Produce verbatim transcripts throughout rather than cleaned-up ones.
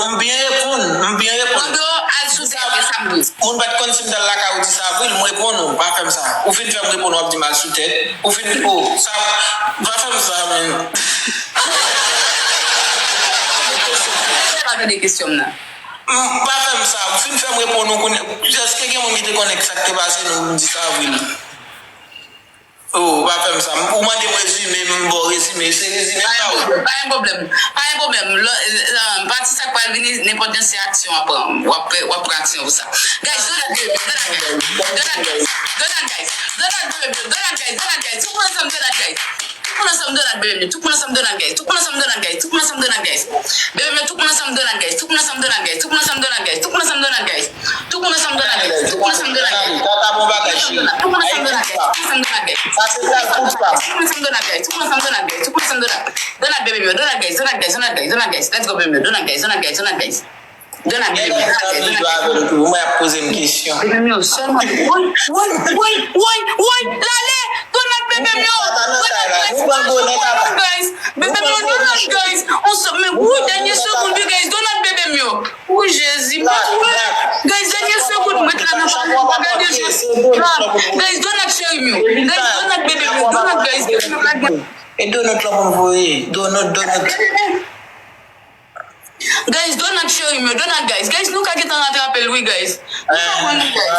M byen reponn, m byen reponn. Mando al sou tèt, e sa m di. Moun pa t konn si m t al lakay ou dis avril, m reponn ou, pa fè m sa. Ou fin fè m reponn, w ap di m al sou tèt. Ou fin, oh, sa, pa fè m sa, men. Pa tande kesyon m nan. M, pa fè m sa, ou fin fè m reponn ou kounye, èske gen moun ki te konnen sa k te pase nou dis avril? Oh, pa fè m sa. Ou mande m rezime, m ba w rezime. Se rezime m ba ou. Pa gen pwoblèm. Pa gen pwoblèm. Lò, eh, pati sa k pral vini, nenpòt jan se aksyon w ap pran. W ap, w ap pran aksyon pou sa. Guys, donate, donate, guys. Donate, guys. Donate, guys. Donate, guys. Donate, guys. Tout moun ansanm, donate, guys. Tout moun ansanm, donate, bebe m yo. Tout moun ansanm, donate, guys. Tout moun ansanm, donate, guys. Tout moun ansanm, donate, guys. Bebe m yo, tout moun ansanm, donate, guys. Tout moun ansanm, donate, guys. Tout moun ansanm, donate, guys. Tout moun ansanm, donate, guys. Tout moun ansanm, donate, guys. Tout moun ansanm, donate, guys. Tout moun ansanm, donate, guys. Tout moun ansanm, donate, guys. Tout moun ansanm, donate, guys. Tout moun ansanm, donate, guys. Tout moun ansanm, donate, guys. Tout moun ansanm, donate. Donate, bebe m yo. Donate, guys. Donate, guys. Donate, guys. Donate, guys. Let's go, bebe m yo. Donate, guys. Donate, guys. Donate, guys. Donate, guys. Donate, guys. Donate, guys. Donate, guys. Bebe m yo, sèlman. Woy, woy, woy, woy, woy. Lale. Donate, bebe m yo. Donate, guys. Donate, guys. Bebe m yo, donate, guys. On se, men, woy, dènye segonn, wi, guys. Donate, bebe m yo. Wi, Jezi, mwen, mwen. Guys, dènye segonn, mwen la nan pale, pa gade je. Ah, guys, donate cheri m yo. Guys, donate bebe m yo. Donate, guys, donate, guys. E donut lan pou m voye. Donut, donut. Guys, donut cheri m yo. Donut, guys. Guys, nou ka gentan atrape l, wi, guys. Nou ka pran li, guys.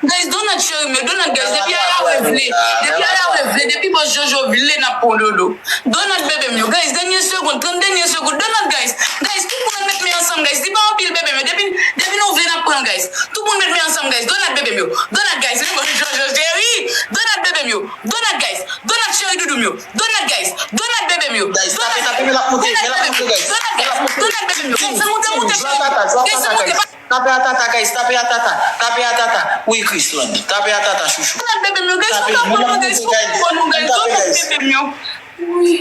Guys, donut cheri m yo. Donut, guys. Depi Aya vle. Depi Aya vle. Depi bòs Jojo vle, n ap pran dodo. Donut bebe m yo, guys, dènye segonn, trant dènye segonn, donut, guys. Guys, tout moun met men ansanm, guys. Li pa anpil bebe m yo. Depi, depi nou vle n ap pran, guys. Tout moun met men ansanm, guys. Donut bebe m yo. Donut, guys. Jojo cheri. Donut bebe m yo. Donut, guys. Donut cheri doudou m yo. Donut, guys. Donut bebe m yo. Guys, tape, tape, men l ap monte, men l ap monte, guys. Donut, guys. Donut bebe m yo. Guys, se monte, monte, cheri. Guys, se monte. Tape a tata, guys, tape a tata, tape a tata. Wi, Chrisland, tape a tata, chouchou. Donut bebe m yo, guys, nou ka pran nou, guys, nou ka pran nou, guys, donut bebe m yo. Wi.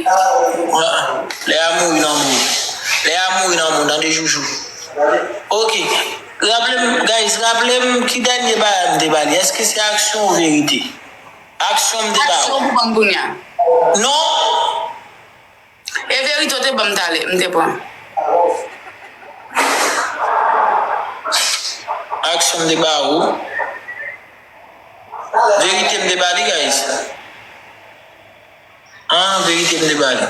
Lè a mouri nan moun. Lè a mouri nan moun, tande, chouchou. Ok. Raple m, guys, raple m ki dènye bagay m te ba li. Èske se aksyon ou verite? Aksyon m te ba ou. Aksyon pou ban m kounye a. Non. E verite w te ban m talè, m te pran. Aksyon m te ba ou. Verite m te ba li, guys. An, verite m te ba li.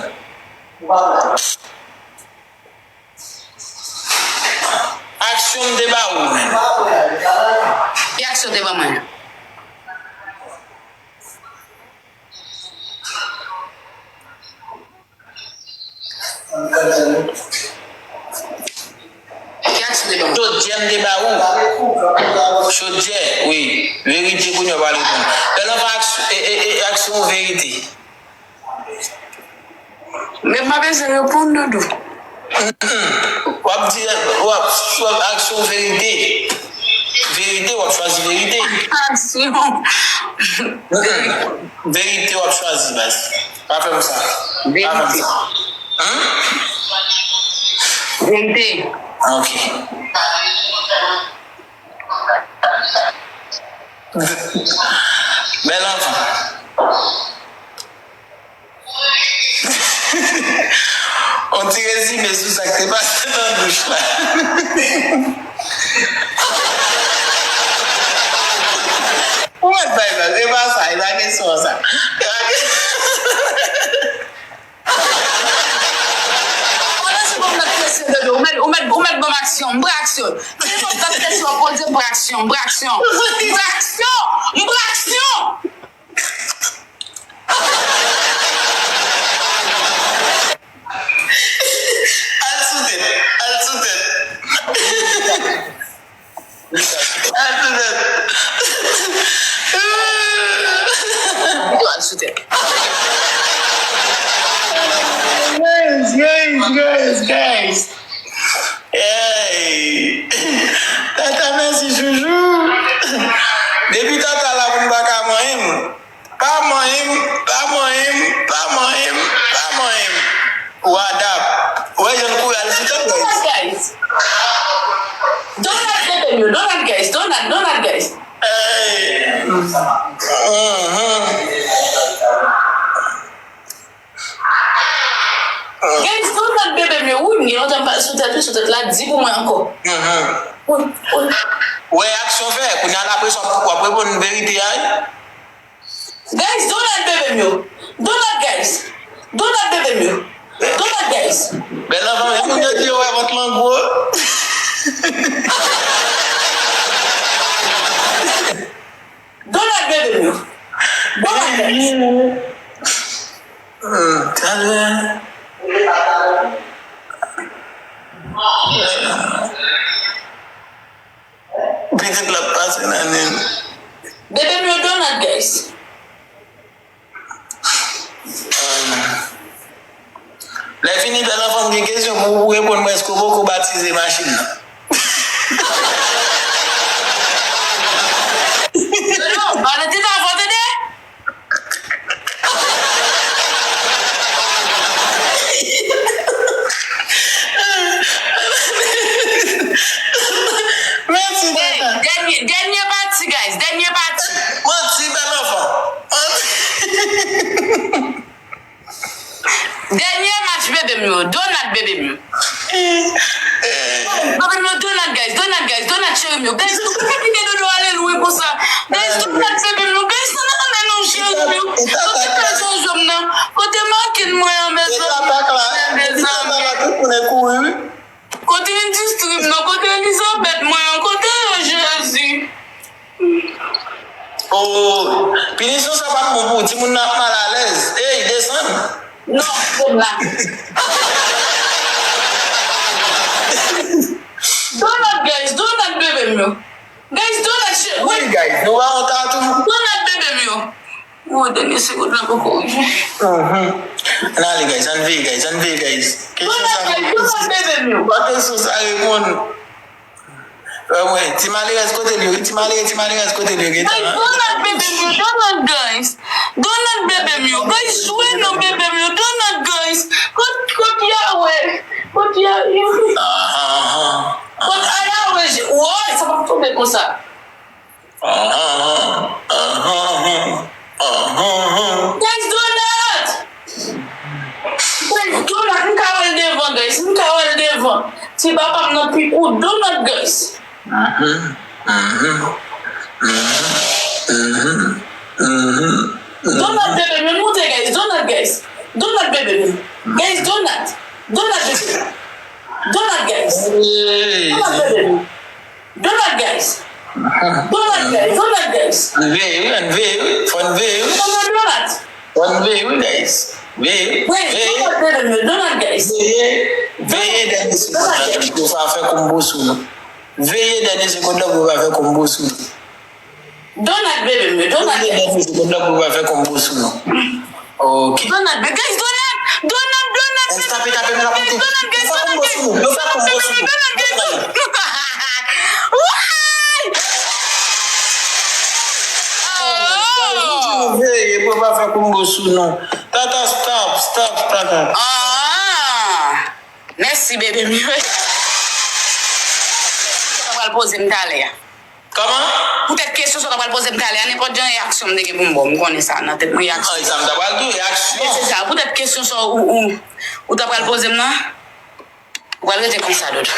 Aksyon m te ba ou, menm. Ki aksyon w te ban mwen? Ki aksyon te ban? Chodyè m te ba ou. Chodyè, wi. Verite kounye a w pral reponn. Bèl anfan, aksyon, e, e, e, aksyon ou verite? Men m pa bezwen reponn, Doudou. W ap di, w ap, w ap aksyon ou verite. Verite, w ap chwazi verite. Aksyon. Verite w ap chwazi, baz. Pa fè m sa. Pa fè m sa. Hein? Verite. Ah, ok. Bèl anfan. On ti rezime sou sa k te pase nan douch la. Ou mèt bay sa, se pa sa, e pa kesyon sa. E pa kesyon. Pandan se pou m nan kesyon de do, ou mèt, ou mèt, ou mèt ban m aksyon, m pran aksyon. Se pou m nan kesyon, poze m pran aksyon, m pran aksyon. M pran aksyon, m pran aksyon. Al sou tèt, al sou tèt. Al sou tèt. Al sou tèt. Guys, guys, guys, guys. Hey! Tata, mèsi, chouchou. Depi tata la, moun pa ka manyen m. Pa manyen m, pa manyen m, pa manyen m, pa manyen m. Wadap. Ou wè jan l kouri al sou tèt, guys. Donut, guys. Donut, bebe m yo. Donut, guys. Donut, donut, guys. Hey. Mhm. Guys, donut bebe m yo, wi, m gen lontan m pa, sou tèt, wi, sou tèt la, di pou mwen ankò. Mhm. Wi, wi. Wè aksyon fè, kounye a la apre sa w ap reponn verite a, wi. Guys, donat bebe m yo. Donat, guys. Donat bebe m yo. Donat, guys. Bèl anfan, e moun yo di yo wè vant lan gwo. Donat bebe m yo. Donat, guys. Hmm, talè. Pitit la ap pase nan nen. Bebe m yo donat, guys. Lè fini, bèl anfan, m gen kesyon pou ou reponn mwen, èske w poko batize machin nan? Yo, yo, Valentino, fò tande. Mèsi, tata. Dènye, dènye pati, guys. Dènye pati. Manti, bèl anfan. Manti. Dènye match bebe m yo. Donat bebe m yo. Bebe m yo, donat, guys. Donat, guys. Donat, cheri m yo. Guys, nou pa kite dodo ale lwen konsa. Guys, donat bebe m yo. Guys, nan nan nan non, cheri m yo. Kote pèsonn jwè m nan? Kote makin mwen an, mezanmi? Mezanmi. Kote endistri m nan? Kote Elizabèt mwen an? Kote yo, Jezi? Oh, pinisyon sa pa t bon pou ou. Timoun nan ap malalèz. Ey, desann. Non, bon la. Donat, guys, donat bebe m yo. Guys, donat, cheri. Wi, guys, nou pa wont a tou. Donat bebe m yo. Ou dènye segonn nan poko rive. Mhm. Ann ale, guys, ann veye, guys, ann veye, guys. Kesyon sa, guys, donat bebe m yo. Pa kesyon sa reponn. Wè mwen, ti malerèz kote l yo, ti malere, ti malerèz kote l yo, gentan. Guys, donat bebe m yo, donat, guys. Donat bebe m yo, guys, jwe non bebe m yo, donat, guys. Kot, kot Yahweh? Kot Yahweh? Kot Yahweh? Woy, sa p ap tonbe konsa. Guys, donat! Guys, donat, m ka wè l devan, guys, m ka wè l devan. Ti papa m nan pi kou donat, guys. Donat, bebe m yo, moute, guys, donat, guys. Donat, bebe m yo. Guys, donat. Donat, bebe m yo. Donat, guys. Donat, bebe m yo. Donat, guys. Donat, guys. Donat, guys. Ann veye wi, ann veye wi. Fò n veye wi. Donat, donat. Fò n veye wi, guys. Veye wi. Guys, veye. Donat, bebe m yo. Donat, guys. Veye. Veye dènye segonn la, guys, pou yo pa fè konbo sou nou. Veye dènye segonn la pou yo pa fè konbo sou nou. Donat, bebe m yo, donat, guys. Donat, bebe m yo, donat, bebe m yo, donat, bebe m yo. Ok. Donat, be-, guys, donat, donat, donat, guys, donat, guys, donat, guys, donat, guys, donat, bebe m yo, donat, guys. Why? Oh. Veye pou pa fè konbo sou nou. Tata, stop, stop, tata. Ah. Mèsi, bebe m yo. Sa w pral poze m talè a. Kòman? Poutèt kesyon sa w ta pral poze m talè a, nenpòt jan reyaksyon m te gen pou m ba w, m konnen sa nan tèt mwen, reyaksyon. Ay, sa m ta pral di w, reyaksyon. Men se sa, poutèt kesyon sa w, ou, ou, ou ta pral poze m nan, ou pral rete konsa, Dodo.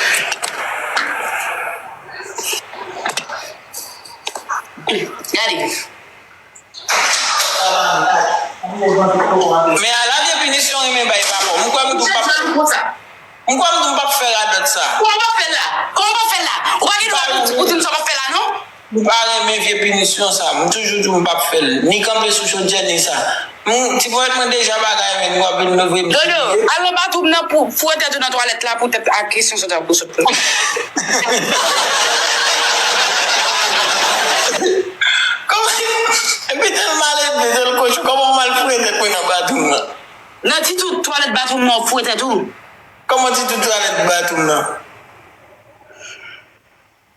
Gade. Men ala vye pinisyon renmen bay papa w. M kwè m tou p ap, m kwè m tou p ap fè radòt sa. Kòman w p ap fè l la? Kòman w p ap fè l la? Ou pa gen dwa pou, pou di m sa w p ap fè l la, non? M pa renmen vye pinisyon sa. M toujou di w m p ap fè l. Ni kanpe sou chodyè, ni sa. M, ti ponyèt mwen deja bagay, men nou ap vin leve m. Dodo, al nan batwoup nan pou foure tèt ou nan twalèt la poutèt ak kesyon sa w t ap sot. Kòman? Epi tèl maledve, tèl kochon, kòman m al foure tèt mwen nan batwoup nan? Nan ti tou twalèt batwoup nan w foure tèt ou? Kòman ti tou twalèt batwoup nan?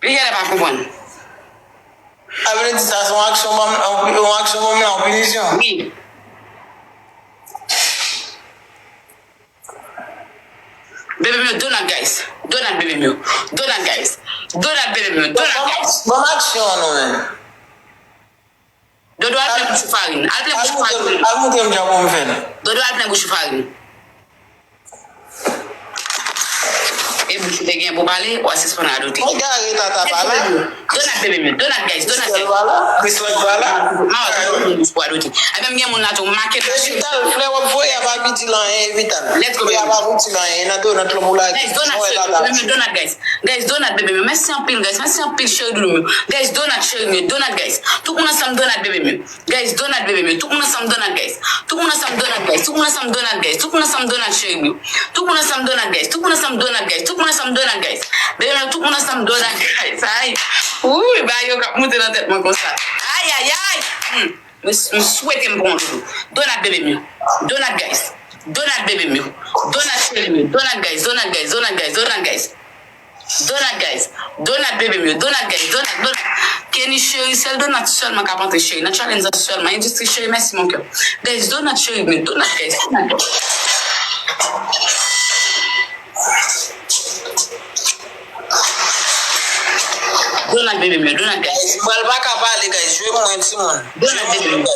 Li genlè pa konprann. Sa vle di sa se yon aksyon banm, yon aksyon banm la, yon pinisyon? Wi. Bebe m yo, donat, guys. Donat, bebe m yo. Donat, guys. Donat, bebe m yo. Donat, guys. Bon, bon aksyon an non, men. Dodo al plen bouch ou farin. Al plen bouch ou farin. Al montre m jan pou m fè l. Dodo al plen bouch ou farin. bouch ou te gen pou pale, w a sispann radote. Egare tata pa la. Donat, bebe m yo. Donat, guys. Donat, guys. Kristal pa la. Kristal pa la. Ma wè tout moun bouch pou radote. Ebyen, m gen moun la tou, make mache. Evital, flè w ap voye a pa itil anyen, Evital. Let's go, baby. A pa itil anyen, nan donat lòm ou lage. Guys, donat, bebe m yo. Donat, guys. Guys, donat, bebe m yo. Mèsi anpil, guys. Mèsi anpil, cheri doudou m yo. Guys, donat, cheri m yo. Donat, guys. Tout moun ansanm, donat, bebe m yo. Guys, donat, bebe m yo. Tout moun ansanm, donat, guys. Tout moun ansanm, donat, guys. Tout moun ansanm, donat, guys. Tout moun ansanm, donat, cheri m yo. Tout moun ansanm, donat, guys. Tout moun ansanm, donat, guys. Tout moun ansanm, donat, guys. Bebe m yo, tout moun ansanm, donat, guys. Ay. Wouy, bagay yo k ap moute nan tèt mwen konsa. Ay, ay, ay. Hmm. M, m swete m pran yon doudou. Donat, bebe m yo. Donat, guys. Donat, bebe m yo. Donat, cheri m yo. Donat, guys. Donat, guys. Donat, guys. Donat, guys. Donat, guys. Donat, bebe m yo. Donat, guys. Donat, donat. Kenny, cheri, sèl donat sèlman k ap antre, cheri. Nan challenge la sèlman. Endistri, cheri, mèsi, mon cœur. Guys, donat, cheri m yo. Donat, guys. Donat. Donat, bebe m yo. Donat, guys. Guys, m pral pa ka pale, guys. Jwe mwen, timoun. Donat, bebe m yo.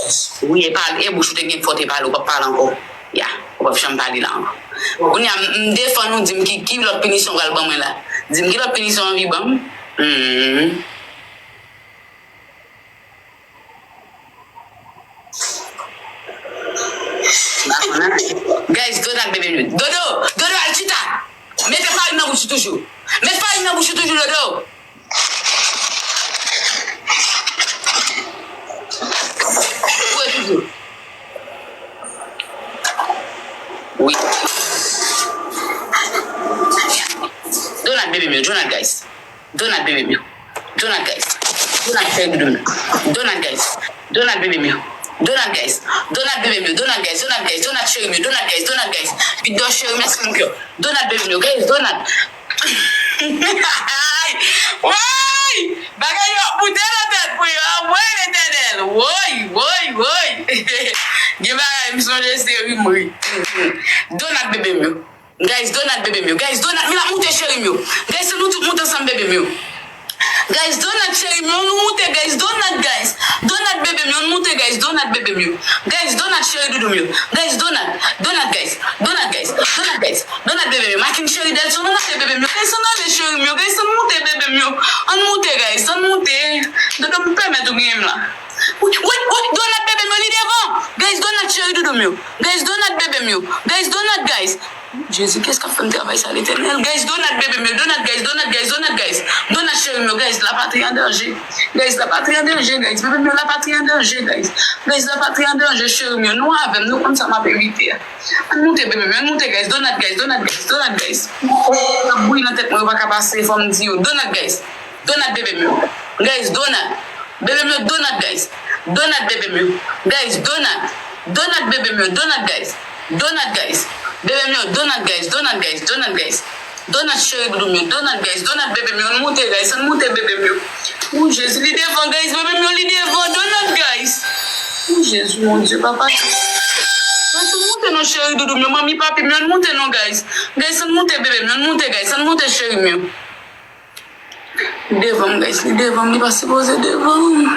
Wi, e pale, e bouch ou te gen fò te pale, ou p ap pale ankò. Ya, ou p ap janm pale la ankò. Kounye a, m, m defann ou, di m ki, ki lòt pinisyon w pral ban mwen la. Di m ki lòt pinisyon w anvi ban m. Hmm. Guys, donat, bebe m yo. Dodo, Dodo, al chita. Mete farin nan bouch ou toujou. Met farin nan bouch ou toujou, Dodo. Wi, toujou. Wi. Donat, bebe m yo, donat, guys. Donat, bebe m yo. Donat, guys. Donat, cheri doudou m yo. Donat, guys. Donat, bebe m yo. Donat, guys. Donat, bebe m yo. Donat, guys. Donat, guys. Donat, cheri m yo. Donat, guys. Donat, guys. Vit dò, cheri, mèsi, mon cœur. Donat, bebe m yo. Guys, donat. Woy! Bagay yo ap moute nan tèt mwen yo. Woy, Letènèl. Woy, woy, woy. Gen bagay, m sonje se ri m ri. Donat, bebe m yo. Guys, donat, bebe m yo. Guys, donat, men l ap moute, cheri m yo. Guys, se nou tout moute ansanm, bebe m yo. Guys, donat, cheri m yo, nou moute, guys, donat, guys. Donat, bebe m yo, nou moute, guys, donat, bebe m yo. Guys, donat, cheri doudou m yo. Guys, donat, donat, guys. Donat, guys. Donat, guys. Donat, bebe m yo. Makin, cheri Delson, nou moute, bebe m yo. Guys, ann ale, cheri m yo. Guys, ann moute, bebe m yo. Ann moute, guys, ann moute. Dodo, m pèmèt ou genyen m la. Wi, wi, wi, donat, bebe m yo, li devan. Guys, donat, cheri doudou m yo. Guys, donat, bebe m yo. Guys, donat, guys. Jezi, kiyès k ap fè m travay sa, Letènèl? Guys, donat, bebe m yo, donat, guys, donat, guys, donat, guys. Donat, cheri m yo, guys, lapatri an danje. Guys, lapatri an danje, guys. Bebe m yo, lapatri an danje, guys. Guys, lapatri an danje, cheri m yo. Nou avè m, nou konn sa m ap evite a. Ann moute, bebe m yo, ann moute, guys. Donat, guys, donat, guys, donat, guys. N ap bouyi nan tèt mwen, yo pa ka pase, fò m di yo. Donat, guys. Donat, bebe m yo. Guys, donat. Bebe m yo, donat, guys. Donat, bebe m yo. Guys, donat. Donat, bebe m yo, donat, guys. Donat, guys. Bebe m yo, donat, guys. Donat, guys. Donat, guys. Donat, cheri doudou m yo, donat, guys. Donat, bebe m yo, ann moute, guys. Ann moute, bebe m yo. Ou Jezi, li devan, guys. Bebe m yo, li devan. Donat, guys. Ou Jezi, mon Dye, papa. Guys, ann moute non, cheri doudou m yo, manmi, papi m yo, ann moute non, guys. Guys, ann moute, bebe m yo, ann moute, guys. Ann moute, cheri m yo. Li devan m, guys, li devan m, li pa sipoze devan m.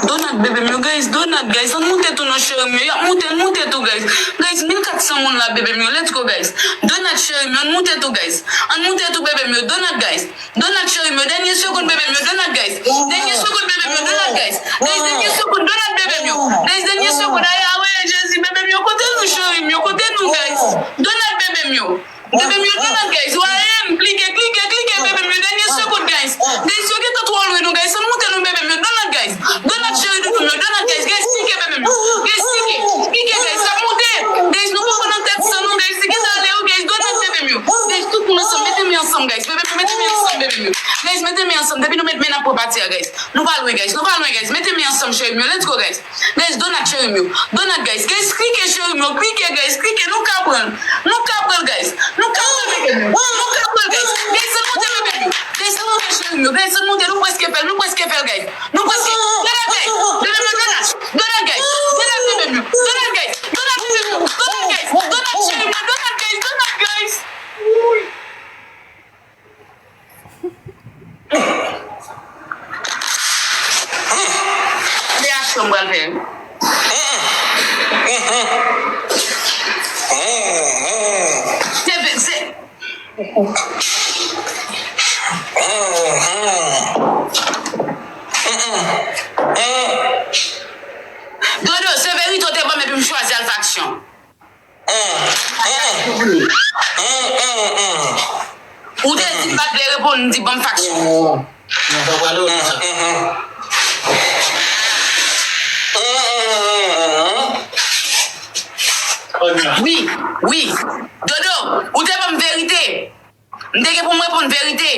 Donat, bebe m yo, guys, donat, guys, ann moute tou non, cheri m yo, y ap moute, ann moute tou, guys. Guys, mil kat san moun la, bebe m yo, let's go, guys. Donat, cheri m yo, ann moute tou, guys. Ann moute tou, bebe m yo, donat, guys. Donat, cheri m yo, dènye segonn, bebe m yo, donat, guys. Dènye segonn, bebe m yo, donat, guys. Guys, dènye segonn, donat, bebe m yo. Guys, dènye segonn, ay, awe, Jezi, bebe m yo, kote nou, cheri m yo, kote nou, guys. Donat, bebe m yo. Bebe m yo, donat, guys. Ou a M, klike, klike, klike, bebe m yo. Dènye segonn, guys. Guys, yo gentan twò lwen nou, guys. Ann moute nou, bebe m yo. Donat, guys. Donat, cheri doudou m yo. Donat, guys. Guys, klike, bebe m yo. Guys, klike. Klike, guys. L ap moute. Guys, nou poko nan tèt san nou, guys. Li gentan ale, wi, guys. Donat, bebe m yo. Guys, tout moun ansanm. Mete men ansanm, guys. Bebe m yo, mete men ansanm, bebe m yo. Guys, mete men ansanm. Depi nou met men, n ap pran pati a, guys. Nou pa lwen, guys. Nou pa lwen, guys. Mete men ansanm, cheri m yo. Let's go, guys. Guys, donat, cheri m yo. Donat, guys. Guys, klike, cheri m yo. Klike, guys. Klike. Nou ka pran l. Nou ka pran l, guys. Nou ka pran l, bebe m yo. Nou ka pran l, guys. Guys, ann moute, bebe m yo. Guys, ann moute, cheri m yo. Guys, ann moute. Nou prèske fè l. Nou prèske fè l, guys. Nou prèske. Donat, guys. Bebe m yo, donat. Donat, guys. Donat, bebe m yo. Donat, guys. Donat, bebe m yo. Donat, guys. Donat, cheri m yo. Donat, guys. Donat, guys. Gade aksyon m pral fè. Se, Dodo, se verite w te ban m epi m chwazi al fè aksyon. Ou te di m pa t vle reponn, m di ban m fè aksyon. Wi, wi. Dodo, ou te ban m verite. M te gen pou m reponn verite.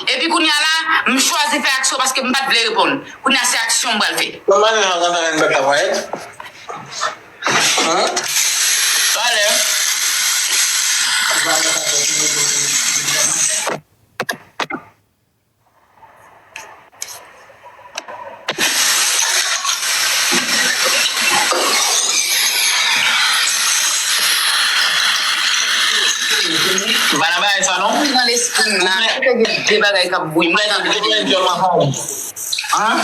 Epi kounye a la, m chwazi fè aksyon paske m pa t vle reponn. Kounye a se aksyon m pral fè. Mwen menm, mwen kontan lè n pa travay. Hein? Talè. Ou pa nan bagay sa non. Nan lespri m la, gen de bagay k ap bouyi. Mwen tande. Hein?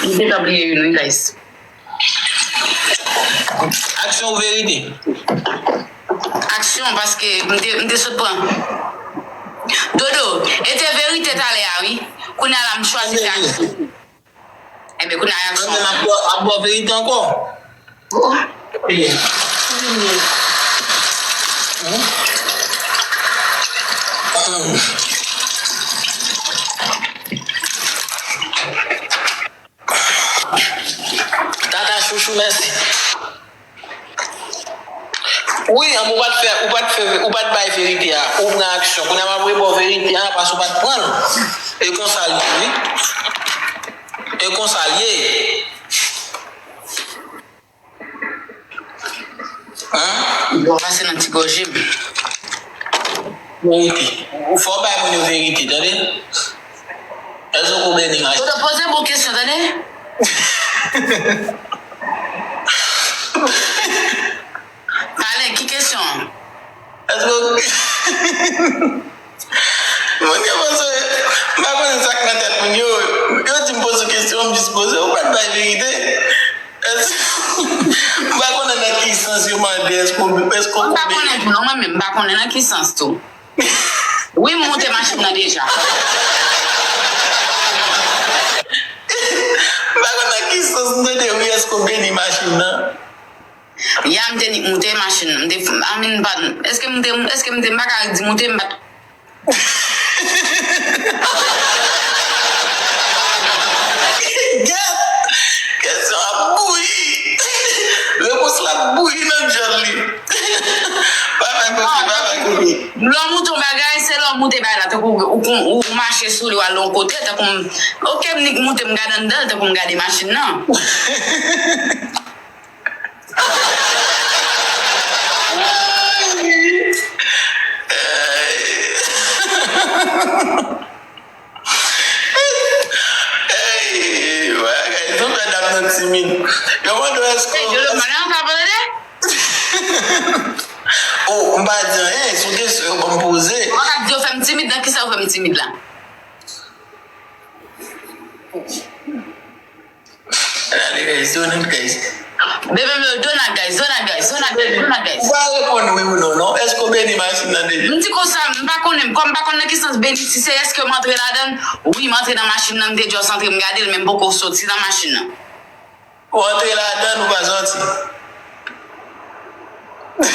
M te ka bliye youn wi, guys. Aksyon ou verite? Aksyon, paske m te, m te sot pran. Dodo, e te verite talè a, wi. Kounye a la, m chwazi fè aksyon. Enben, kounye a, aksyon. Mwen menm ap ba w, ap ba w verite ankò. Tata chouchou, mèsi. Wi, an, ou pa t fè, ou pa t fè, ou pa t bay verite a, ou pran aksyon. Kounye a m ap reba w verite a, paske ou pa t pran l. E konsa l ye, wi. E konsa l ye. Hein? Bon, pase nan ti gòje m. Verite. Ou fò bay moun yo verite, tande? Èske ou beni mache? Dodo, poze bon kesyon, tande? Pale, ki kesyon an? Èske ou Moun yo panse, m pa konnen sa k nan tèt moun yo. Yo di m poze w kesyon, m jis poze w, ou pa t bay verite. Èske, m pa konnen nan ki sans yo mande, èske w, èske w... Mwen pa konnen tou non, mwen menm, m pa konnen nan ki sans tou. Wi, m moute machin nan deja. M pa konnen nan ki sans m tande wi, èske w beni machin nan. Ya, m te nik moute machin nan. M te, I mean, pa, èske m te, èske m te, m pa ka di moute, m pa t Gad! Kesyon ap bouyi! Repons la ap bouyi nan djòl li. Pa fè koze, pa fè koze. Lè w moute yon bagay, se lè w moute bagay la, tankou ou, ou, ou mache sou li, w al yon kote, tankou m, oke, m nik moute, m gade anndan l, tankou m gade machin nan. Ey, bagay, tout medam nan timid. Yo mande w èske... Ey, Dodo, pa nan sa, pa tande? Oh, m pa di anyen, se yon kesyon yo ban m poze. Ou pa ka di yo fè m timid, nan kisa yo fè m timid la? Gade, guys, Donald, guys. Bebe m yo, Donald, guys, Donald, guys, Donald, guys, Donald, guys. Ou pa reponn wi ou non, non. Èske w beni machin nan deja? M di konsa, m pa konnen, kòm m pa konn nan ki sans beni, si se èske m antre ladan l, wi, m antre nan machin nan, m te just antre, m gade l, men m poko soti nan machin nan. Ou antre ladan l, ou pa soti. M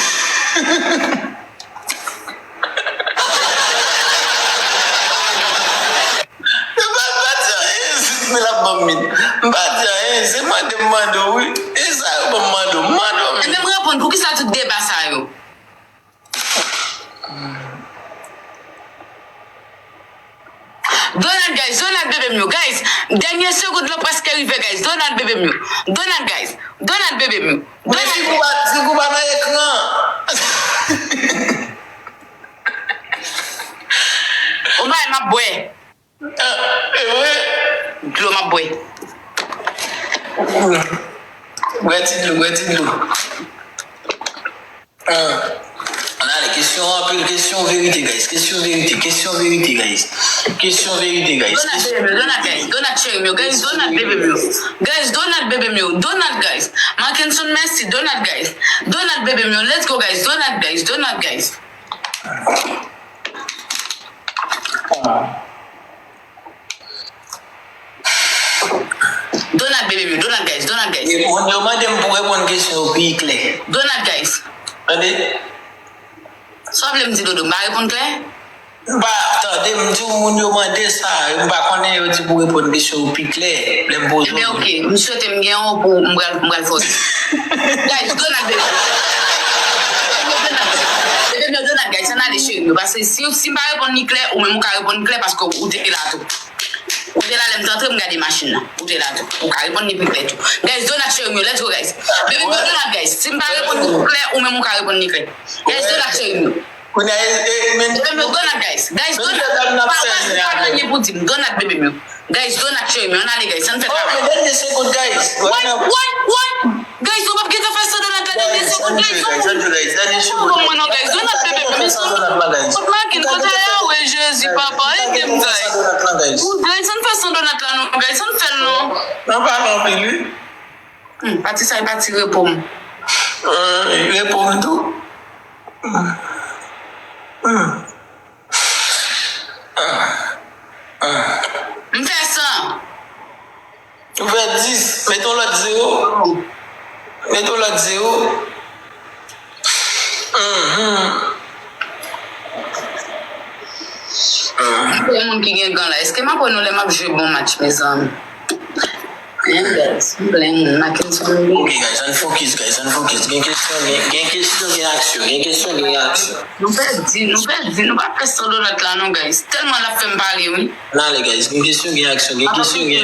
pa, m pa di anyen, si men l ap ban m min. M pa di anyen, se mande m mande w wi. E sa yo ban m mande w, m mande w min. Ebyen, m reponn, poukisa tout deba sa yo? Donald, guys, Donald, bebe m yo, guys. Dènye segonn lan prèske rive, guys. Donald, bebe m yo. Donald, guys. Donald, bebe m yo. Donald. Figi w pa, figi w pa nan ekran. O may, m ap bwè. Ah, e vre? Dlo m ap bwè. Bwè ti dlo, bwè ti dlo. Ah. Ann ale, kesyon anpil, kesyon verite, guys. Kesyon verite, kesyon verite, guys. Kesyon verite, guys. Donald, bebe m yo, Donald, guys. Donald, cheri m yo, guys. Donald, bebe m yo. Guys, Donald, bebe m yo. Donald, guys. Markinson, mèsi. Donald, guys. Donald, bebe m yo. Let's go, guys. Donald, guys. Donald, guys. Donat, bebe m yo, donat, guys, donat, guys. E moun yo mande m pou reponn kesyon yo pi klè. Donat, guys. Tande? Sa w vle m di, Dodo, m pa reponn klè? M pa tande, m di w moun yo mande sa, m pa konnen, yo di pou reponn kesyon yo pi klè lè m poze w. Ebyen, oke, m swete m gen yon pou m pral, m pral fè w. Guys, donat, bebe. Bebe m yo, donat, guys, ann ale, cheri m yo, paske si, si m pa reponn li klè, ou menm ou ka reponn li klè paske ou te la tou. Ou te la lè m te antre, m gade machin nan. Ou te la tou. Ou ka reponn li pi klè tou. Guys, donat, cheri m yo, let's go, guys. Bebe m yo, donat, guys. Si m pa reponn li klè, ou menm ou ka reponn li klè. Guys, donat, cheri m yo. Kounye a, e, e, men, bebe m yo, donat, guys. Guys, donat. Pa, pa, pa, pa, li pou di m. Donat, bebe m yo. Guys, donat, cheri m yo. Ann ale, guys. Ann fè travay. Oh, men dènye segonn, guys. What, what, what? Guys, ou p ap gentan fè san donat la dènye segonn, guys. Guys, ann jwe, guys. Dènye segonn. Mwen non, guys. Donat, bebe m yo. Kote makin, kote a, we, Jezi, papa, ede m, guys. Guys, ann fè san donat la, non, guys. Ann fè l, non. Nan pale anpil, wi. Hmm, pati sa, e pati repo m. Eh, repo m tou. Hmm. Hmm. Ah. Ah. M fè san. Ou fè dis. Mete yon lòt zewo. Mete yon lòt zewo. Mhm. Gen moun ki gen gan la. Èske m ap wè nou lè m ap jwe bon match, mezanmi? Hein, guys, m plen moun. Mackenson, wi. Ok, guys, ann focus, guys, ann focus. Gen kesyon, gen, gen kesyon, gen aksyon. Gen kesyon, gen aksyon. Nou pèdi, nou pèdi, nou pa fè san donat la, non, guys. Tèlman l ap fè m pale, wi. Ann ale, guys. Gen kesyon, gen aksyon. Gen kesyon, gen.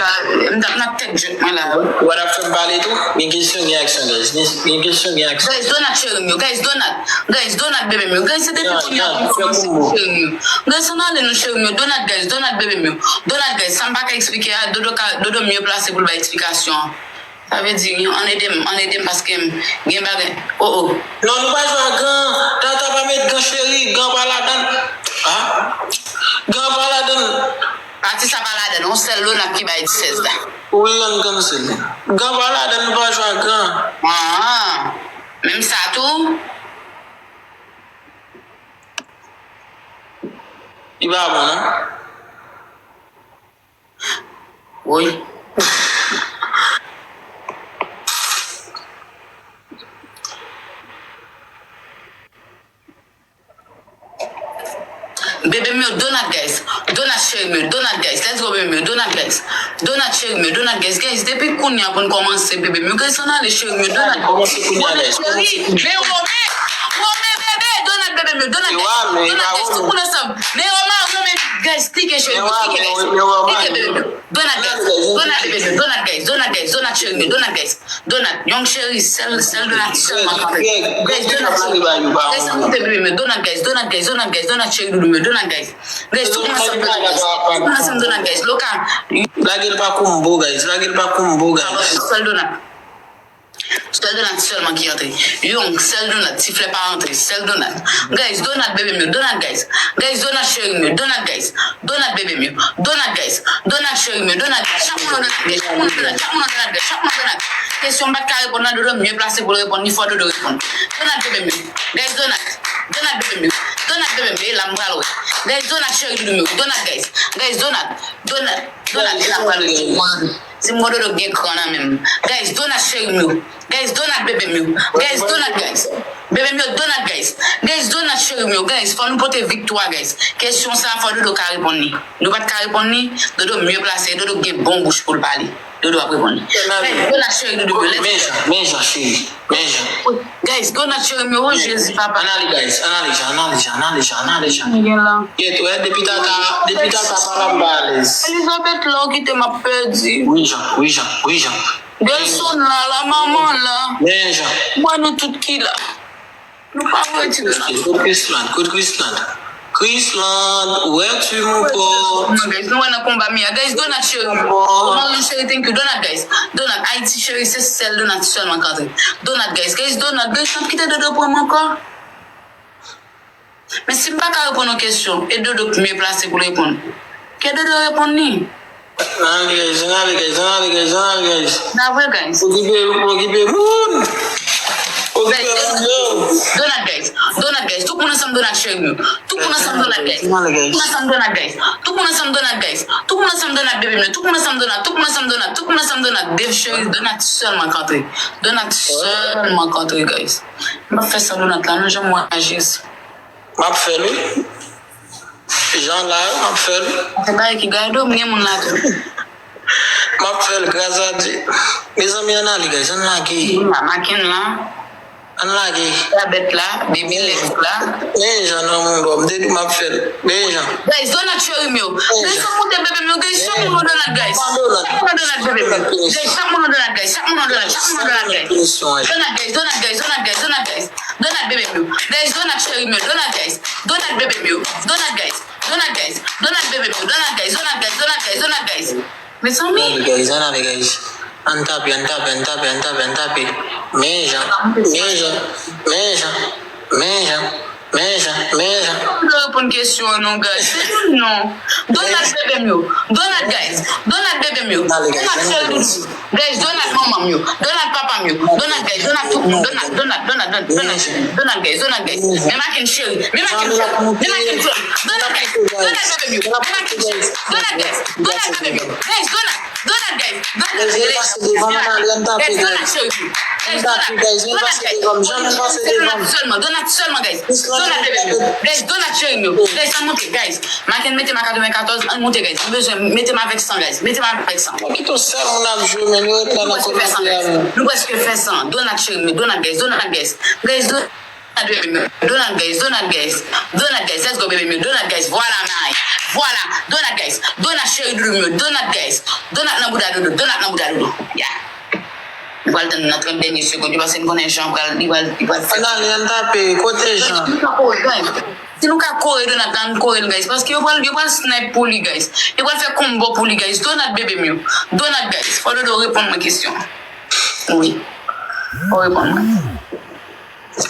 M t ap nan tèt jwèt mwen la, wi. Ou pa t ap fè m pale tou? Gen kesyon, gen aksyon, guys. Gen, gen kesyon, gen aksyon. Guys, donat, cheri m yo. Guys, donat. Guys, donat, bebe m yo. Guys, se depi kounye a pou m kòmanse, cheri m yo. Guys, ann ale non, cheri m yo. Donat, guys, donat, bebe m yo. Donat, guys, sa m pa ka eksplike a, Dodo ka, Dodo mye plase pou l bay eksplikasyon an. Sa vle di, ann ede m, ann ede m paske m gen bagay. Oh, oh. Non, nou pa jwe ak gan. Tata pa met gan, cheri. Gan pa ladan. Ah. Gan pa ladan. Pati sa pa ladan. Yon sèl Donat ki bay disèz la. Ou vle rann kannsèl. Gan pa ladan, nou pa jwe ak gan. Ah. Menm sa tou. Li pa bon, non? Woy. Bebe m yo, donat, guys. Donat, cheri m yo, donat, guys. Let's go, bebe m yo, donat, guys. Donat, cheri m yo, donat, guys. Guys, depi kounye a pou n kòmanse, bebe m yo. Guys, ann ale, cheri m yo, donat. Kòmanse kounye a, guys. Cheri, men Romen, Romen, bebe, donat, bebe m yo, donat, guys. Donat, guys, tout moun ansanm. Men Romen, Romen, guys, klike, cheri m yo, klike, guys. Klike, bebe m yo. Donat, guys. Donat, bebe m yo, donat, guys. Donat, guys. Donat, cheri m yo, donat, guys. Donat, young cheri, sèl, sèl donat sèlman k ap fèt. Guys, donat cheri. Guys, ann koute bebe m yo. Donat, guys, donat, guys, donat, guys, donat cheri doudou m yo, donat, guys. Guys, tout moun ansanm donat, guys. Tout moun ansanm donat, guys. Loka. Lage l pa konbo, guys. Lage l pa konbo, guys. Sèl donat. Sèl donat sèlman ki antre. Young, sèl donat. Siflè pa antre. Sèl donat. Guys, donat bebe m yo. Donat, guys. Guys, donat cheri m yo. Donat, guys. Donat bebe m yo. Donat, guys. Donat cheri m yo. Donat, guys. Chak moun an donat, guys. Chak moun an donat. Chak moun an donat, guys. Chak moun an donat. Kesyon m pa t ka reponn nan, Dodo mye plase pou l reponn li, fò Dodo reponn. Donat bebe m yo. Guys, donat. Donat bebe m yo. Donat bebe m yo. E la m pral wè. Guys, donat cheri doudou m yo. Donat, guys. Guys, donat. Donat. Donat. E la m pral wè. Si m wè Dodo gen kran nan men m. Guys, donat cheri m yo. Guys, donat bebe m yo. Guys, donat, guys. Bebe m yo, donat, guys. Guys, donat cheri m yo. Guys, fò nou pote viktwa, guys. Kesyon sa, fò Dodo ka reponn li. Nou pa t ka reponn li. Dodo mye plase. Dodo gen bon bouch pou l pale. Dodo ap reponn li. Guys, donat cheri doudou m yo. Let's go. Men jan, men jan, cheri. Men jan. Guys, donat cheri m yo. Oh, Jezi, papa. Ann ale, guys. Ann ale, jan, ann ale, jan, ann ale, jan, ann ale, jan. Gen la. Yet, wè, depi tata, depi tata pa la, m pa alèz. Elizabeth, lè w kite m ap pèdi. Wi, jan, wi, jan, wi, jan. Delson la, la manman la. Men jan. Mwen nou tout ki la. Nou pa vre ti de la. Kote Chrisland? Kote Chrisland? Chrisland, où es-tu, mon pauvre? Non, guys, nou wè nan konba mi a. Guys, donat cheri. Mario cheri, thank you. Donat, guys. Donat, Ayiti cheri, se sèl donat sèlman k antre. Donat, guys. Guys, donat, guys, n ap kite Dodo pran m ankò. Men si m pa ka reponn yon kesyon, e Dodo k mye plase pou l reponn. Ke Dodo reponn li. Ann ale, guys, ann ale, guys, ann ale, guys, ann ale, guys. Pa vre, guys. Okipe, okipe moun. Okipe moun yo. Donat, guys. Donat, guys. Tout moun ansanm Donat cheri m yo. Tout moun ansanm Donat guys. Tout moun ansanm Donat guys. Tout moun ansanm Donat guys. Tout moun ansanm Donat bebe m yo. Tout moun ansanm Donat. Tout moun ansanm Donat. Tout moun ansanm Donat. Dave cheri Donat sèlman k antre. Donat sèlman k antre guys. M p ap fè san Donat la non, jan m wè a Jezi. M ap fè l wi. Jan la, m ap fè l. Sa se bagay ki gade w, m gen moun la tou. M ap fè l gras a Dye. Mezanmi, ann ale guys, ann lage. Moun la, Maken la. Ann lage. Elizabeth la, Baby Lex la. Men jan nan moun bò, m te di w m ap fè l. Men jan. Guys, Donat cheri m yo. Guys, chak moun te bebe m yo. Guys, chak moun yon Donat, guys. Chak moun yon Donat bebe m yo. Guys, chak moun yon Donat, guys. Chak moun yon Donat, chak moun yon Donat, guys. Donat, guys, Donat, guys, Donat, guys, Donat, guys. Donat bebe m yo. Guys, Donat cheri m yo. Donat, guys. Donat bebe m yo. Donat, guys. Donat, guys. Donat bebe m yo. Donat, guys. Donat, guys. Donat, guys. Donat, guys. Mezanmi. Ann ale guys, ann ale guys. Ann tape, ann tape, ann tape, ann tape, ann tape. Men jan, men jan, men jan, men jan, men jan, men jan. Mwen reponn kesyon an non guys. Se youn non. Donat bebe m yo. Donat guys. Donat bebe m yo. Ann ale guys, Donat ann ale sèl guys. Doudou. Guys, Donat manman m yo. Donat papa m yo. Donat guys. Donat tout moun. Donat, Donat, Donat, Donat, Donat. Donat guys. Donat guys. Men Maken cheri. Men Maken cheri. Men Maken cheri. Donat guys. Donat bebe m yo. Men Maken cheri. Donat guys. Donat bebe m yo. Guys, Donat. Donat, guys. Donat, guys. Donat cheri. Guys, Donat cheri. Guys, Donat. Donat, guys. Donat sèlman. Donat sèlman, guys. Donat bebe m yo. Guys, Donat cheri m yo. Guys, ann monte, guys. Maken mete m a katrevenkatòz, ann monte, guys. M bezwen mete m avèk san, guys. Mete m avèk san. Bon, kite yon sèl moun ap jwe, men yo ret la nan kòmantè a, men. Nou prèske fè san. Donat cheri m yo. Donat, guys. Donat, guys. Guys, Donat bebe m yo. Donat, guys. Donat, guys. Donat, guys. Let's go, bebe m yo. Donat, guys. Vwala, may. Vwala. Donat, guys. Donat cheri doudou m yo. Donat, guys. Donat nan bouda doudou. Donat nan bouda doudou. Yeah. Nou pral tann nan trant dènye segonn yo, paske n konnen Jan pral, li pral, li pral fè. Ann ale, ann tape. Kote Jan? Si nou ka kore, guys. Si nou ka kore Donat la, ann kore l, guys. Paske yo pral, yo pral snipe pou li, guys. Yo pral fè combo pou li, guys. Donat bebe m yo. Donat, guys. Fò Dodo reponn mwen kesyon an. Wi. Fò reponn mwen.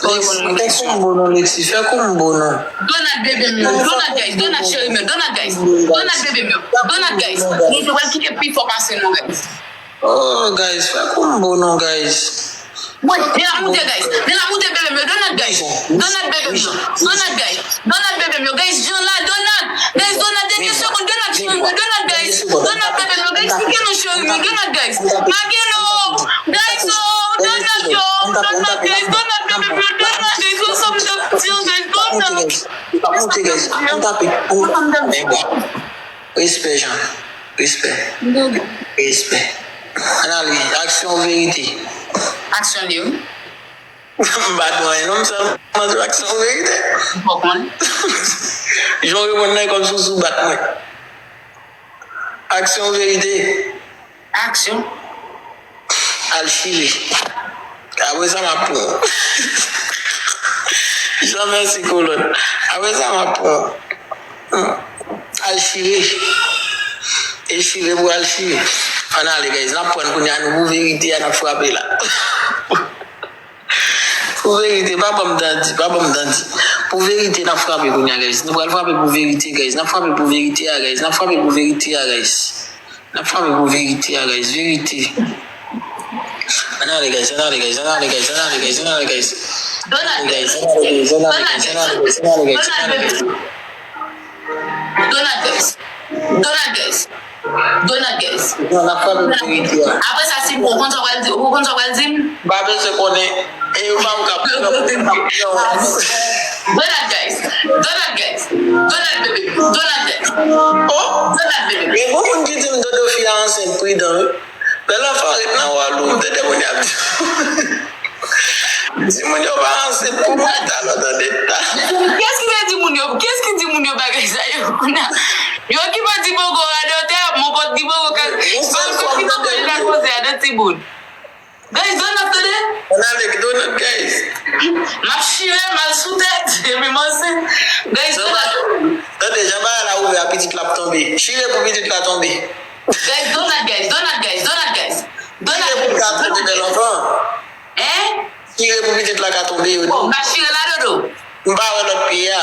Fò reponn mwen kesyon an. Fè combo non, Lexi. Fè combo non. Donat bebe m yo. Donat, guys. Donat cheri m yo. Donat, guys. Donat bebe m yo. Donat, guys. Nou te pral kite pi fò pase nou, guys. Oh, guys, fè combo non, guys. Mwen, men l ap moute, guys. Men l ap moute, bebe m yo. Donat, guys. Donat, bebe m yo. Donat, guys. Donat, bebe m yo. Guys, Jan la, Donat. Guys, Donat, dènye segonn. Donat, cheri m yo. Donat, guys. Donat, bebe m yo. Guys, kite nou, cheri m yo. Donat, guys. Maken, oh. Guys, oh. Donat, yo. Donat, guys. Donat, bebe m yo. Donat, guys. What's up, the deal, guys? Donat. Monte, guys. Ann tape. Ann tape. Respè, Jan. Respè. Respè. Ann ale, aksyon ou verite? Aksyon li, wi. M pa t wè anyen non, m sèlman sou aksyon ou verite. M pa konn. Jan w reponn nan e kòmsi w sou bat mwen. Aksyon ou verite? Aksyon. Al chire. Apre sa, m ap pran w. Jan mèsi kolòn. Apre sa, m ap pran w. Al chire. E chire pou al chire. Ann ale, guys. N ap pran kounye a, nou pou verite a, n ap frape la. Pou verite, pa ban m dandi, pa ban m dandi. Pou verite, n ap frape kounye a, guys. Nou pral frape pou verite, guys. N ap frape pou verite a, guys. N ap frape pou verite a, guys. N ap frape pou verite a, guys. Verite. Ann ale, guys, ann ale, guys, ann ale, guys, ann ale, guys, ann ale, guys. Donat, guys. Donat, guys. Donat, guys. Donat, guys. Donat, guys. Donat, guys. Donat, guys. Donat, guys. Apre sa, si ou konn sa w pral di, ou konn sa w pral di m? M pa bezwen konnen. E yo pa m kap. Donat, guys. Donat, guys. Donat, bebe. Donat, guys. Oh! Donat, bebe. Gen gwo moun ki di m Dodo fi a ansent, pridan, wi. Bèl anfan ret nan wòl ou, m tande moun y ap di. Di moun yo pa ansent pou mwen, talon tande ta. Kiyès ki te di moun yo? Kiyès ki di moun yo bagay sa yo? Kounye a, yo ki pa di poko radòtè, mon pòt di poko kal. Bon, ki poko li la koze a de timoun. Guys, Donat, tande? Ann ale, Donat, guys. M ap chire mal sou tèt, epi m ansent. Guys, Donat. Tande, jan bagay la ouvè a, pitit la ap tonbe. Chire pou pitit la tonbe. Guys, Donat, guys, Donat, guys, Donat, guys. Donat, guys, Donat, guys. Chire pou l ka tonbe, bèl anfan. Hein? Chire pou pitit la ka tonbe, yo di. Bon, m pa chire la, Dodo. M pa wè lòt pye a.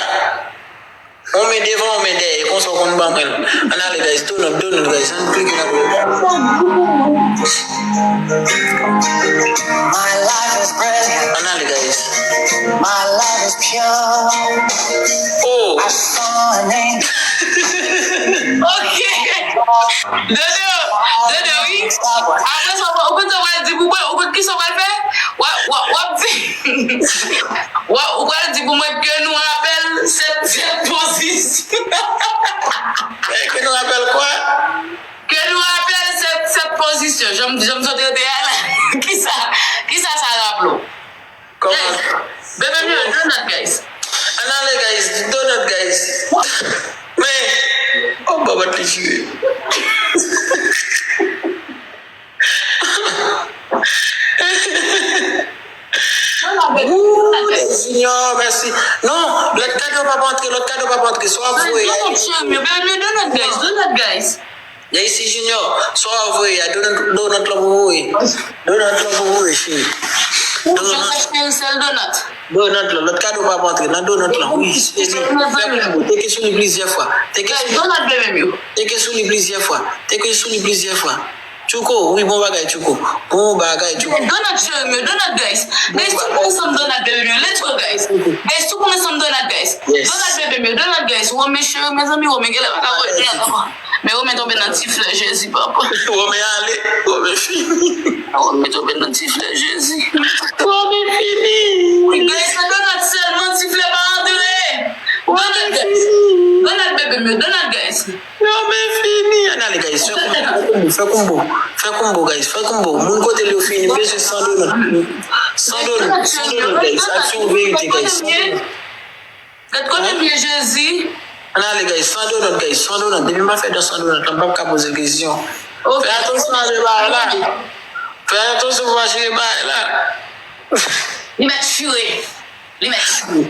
men devan, ou men dèyè, konsa w konn ban mwen l. Ann ale, guys, donut, donut, guys, ann klike nan donut. My life is brilliant. Ann ale, guys. My life is pure. Oh. I saw an angel. Ok. Dodo, Dodo, wi. Apre sa, ou konn sa w pral di pou mwen, ou konn ki sa w pral fè? W ap, w ap, w ap di, w ap, ou pral di pou mwen ke nou rapèl sèt, sèt pozisyon. Ke nou rapèl kwa? Ke nou rapèl sèt, sèt pozisyon. Jan m, jan m sot rete a la. Kisa, kisa sa raple w? Kòman? Guys, bebe m yo, donut, guys. Ann ale, guys. Donut, guys. Men, oh, baba, li chire. Woo, Junior, mèsi. Non, lòt kado p ap antre, lòt kado p ap antre. Sa w ap voye a. Donut, cheri m yo, bebe m yo, donut, guys, donut, guys. Jaycee Junior, sa w ap voye a, donut, donut lan pou voye. Donut lan pou voye, cheri. Donut. Donut, cheri, sèl donut. Donut lan, lòt kado p ap antre, nan donut lan, wi, se li. Fè konbo, teke sou li plizyè fwa. Teke sou li. Donut, bebe m yo. Teke sou li plizyè fwa. Teke sou li plizyè fwa. Tchouko, wi, bon bagay, Tchouko. Bon bagay, Tchouko. Donut, cheri m yo, donut, guys. Guys, tout moun ansanm donut, bebe m yo. Let's go, guys. Guys, tout moun ansanm donut, guys. Yes. Donut, bebe m yo, donut, guys. Romen, cheri, mezanmi, Romen genlè pa ka wè donut ankò. Men Romen tonbe nan ti flè Jezi, papa. Romen ale, Romen fini. Romen tonbe nan ti flè Jezi. Romen fini. Guys, se donut sèlman, ti flè pa antre. Donut, guys. Donut, bebe m yo, donut, guys. Romen fini. Ann ale, guys. Fè konbo, fè konbo, fè konbo. Fè konbo, guys. Fè konbo. Moun kote l yo fini, bezwen san donut. San donut, san donut, guys. Sa se yon verite, guys. San donut. Gad kote m ye, Jezi. Ann ale, guys. San donut, guys. San donut. Depi m pa fè dan san donut, m p ap ka poze kesyon. Ok. Fè atansyon avè bagay la. Fè atansyon pou pa chire bagay la. Li mèt chire. Li mèt chire.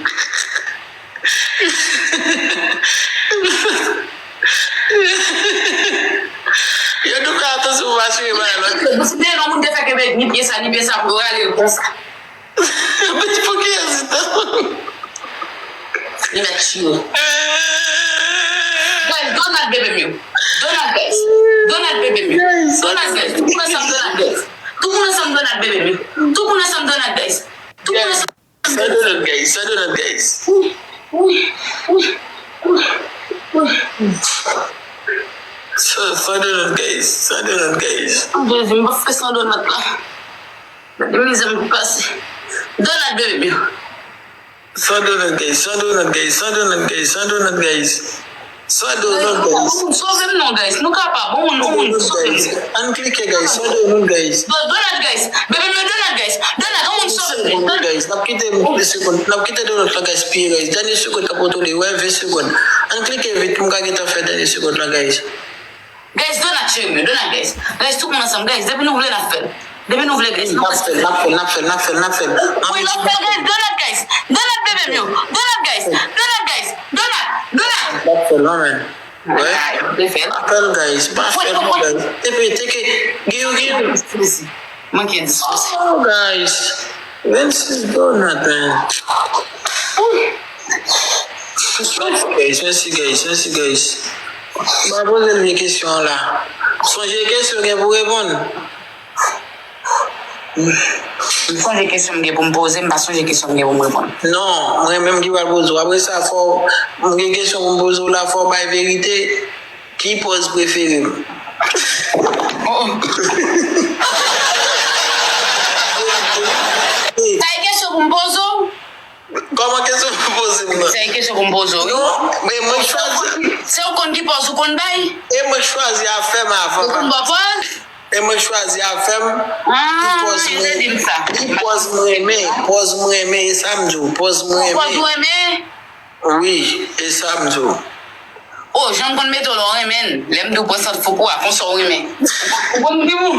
Yo tou fè atansyon pou pa chire bagay la. Si te yon moun te fè kenbe ni pye sa, ni pye sa pou yo rale l konsa. Bitch, pou ki ezitan? Li mèt chire. Guys, donut, bebe m yo. Donut, guys. Donut, bebe m yo. Donut, guys. Tout moun ansanm donut, guys. Tout moun ansanm donut, bebe m yo. Tout moun ansanm donut, guys. Tout moun ansanm. San donut, guys. San donut, guys. San, san donut, guys. San donut, guys. Jezi, m p ap fè san donut la. Gade mizè m pase. Donut, bebe m yo. San donut, guys. San donut, guys. San donut, guys. San donut, guys. San donut, guys. Yon moun sove m non, guys. Nou kapab. Yon moun, yon moun sove m. Ann klike, guys. San donut, guys. Donut, guys. Bebe m yo, donut, guys. Donut, yon moun sove m. Donut, guys. N ap kite ven segonn. N ap kite donut la gaspiye, guys. Dènye segonn k ap kontwole. Wè, ven segonn. Ann klike vit pou m ka gentan fè dènye segonn la, guys. Guys, donut, cheri m yo, donut, guys. Guys, tout moun ansanm, guys. Depi nou vle, n ap fè l. Depi nou vle, guys. N ap fè l, n ap fè l, n ap fè l, n ap fè l. Wi, n ap fè l, guys. Donut, guys. Donut, bebe m yo. Donut, guys. Donut, guys. Donut. Donut. N ap fè l, non, men. Wi. Ay, te fè l. Pa fè l, guys. Pa fè l, non, guys. Te pe, te ke. Giyou, giyou. Manke dispoze. Oh, guys. Vennsis donut, man. Guys, mèsi, guys, mèsi, guys. M pa poze l vye kesyon an la. Sonje kesyon gen pou reponn. M sonje kesyon m gen pou m poze, m pa sonje kesyon m gen pou m reponn. Non, mwen menm ki pral poze w. Apre sa, fò m gen kesyon pou m poze w la, fò w bay verite. Ki pòz prefere m? Oh. Sa e kesyon pou m poze w? Kòman kesyon pou poze m nan? Se yon kesyon pou m poze w, wi. Non, men mwen k chwazi. Se ou konn ki pòz ou konn bay? E mwen k chwazi afè m avan. Ou konn ba pòz? E mwen k chwazi afè m. Ah, ki pòz mwen, ki pòz mwen renmen, pòz mwen renmen, e sa m di w, pòz mwen renmen. Pòz ou renmen? Wi, e sa m di w. Oh, jan m konn mete w lè w renmen l. Lè m di w pran sant foukou a, konsa w renmen. Ou konn di m ou.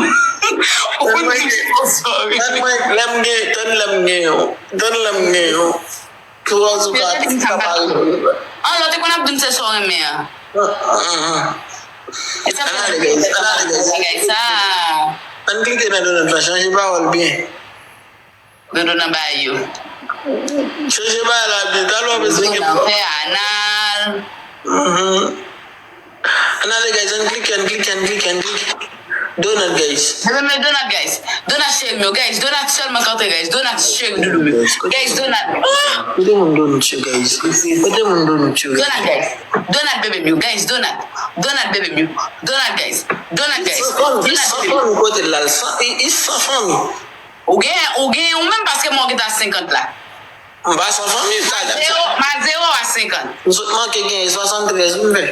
Ou konn di m konsa w renmen. Tann mwen, lè m gen, tann lè m gen yon. Tann lè m gen yon. Pou w ka, pou w ka pare. An, lè w te konn ap di m se sa w renmen an. E sa fè bagay sa. Ann klike nan donut la, chanje pawòl byen. Dodo nan bay yo. Chanje bagay la byen, talè w ap esplike m. Dodo nan fè anal. Mhm. Ann ale, guys, ann klike, ann klike, ann klike, ann klike. Donat, guys. Mezanmi, donat, guys. Donat, cheri m yo, guys. Donat sèlman k antre, guys. Donat, cheri doudou m yo. Guys, donat. Ah! Kote moun donat yo, guys? Kote moun donat yo, guys? Donat, guys. Donat, bebe m yo, guys. Donat. Donat, bebe m yo. Donat, guys. Donat, guys. Donat, bebe m yo. Kote l la? Li san fanmi. Ou gen, ou gen, ou menm paske mwen gentan senkant la. M pa san fanmi, m pa... Zewo, ma zewo a senkant. M sot manke genyen swasanntrèz, m fè.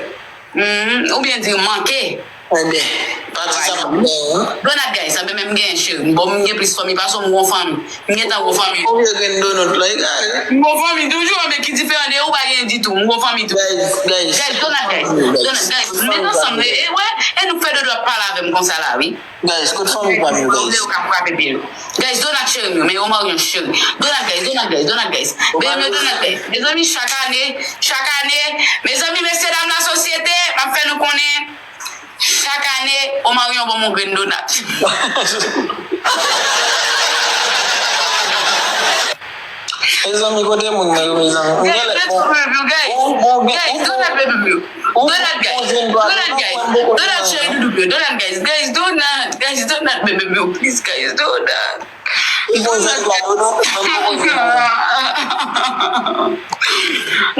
Mhm, ou byen di manke. Ebyen, pati sa pa genyen, non? Donat, guys, sa menm m genyen, cheri. Bon, m gen plis fanmi pase w, m gon fanmi. M gentan gon fanmi. Konbyen grenn donat la, egare? M gon fanmi toujou, men ki diferan de ou, pa genyen ditou. M gon fanmi tou. Guys, guys. Guys, donat, guys. Donat, guys. M met ansanm, e, e, wè, e nou k fè dodo ap pale avè m konsa la, wi. Guys, kot fanmi pa m yo, guys? Yo ka frape pye yo. Guys, donat cheri m yo, men Omarion cheri. Donat, guys, donat, guys, donat, guys. Bebe m yo, donat, guys. Mezanmi, chak ane, chak ane, mezanmi, mesye dam lasosyete, m ap fè nou konnen, chak ane, Omarion ban m yon grenn donat. Mezanmi, kote moun mwen yo, mezanmi? M genlè bon, bon, bon, guys, donat, bebe m yo. Donat, guys. Donat, guys. Donat, cheri doudou m yo. Donat, guys. Guys, donat. Guys, donat, bebe m yo. Please, guys, donat. Donat, guys.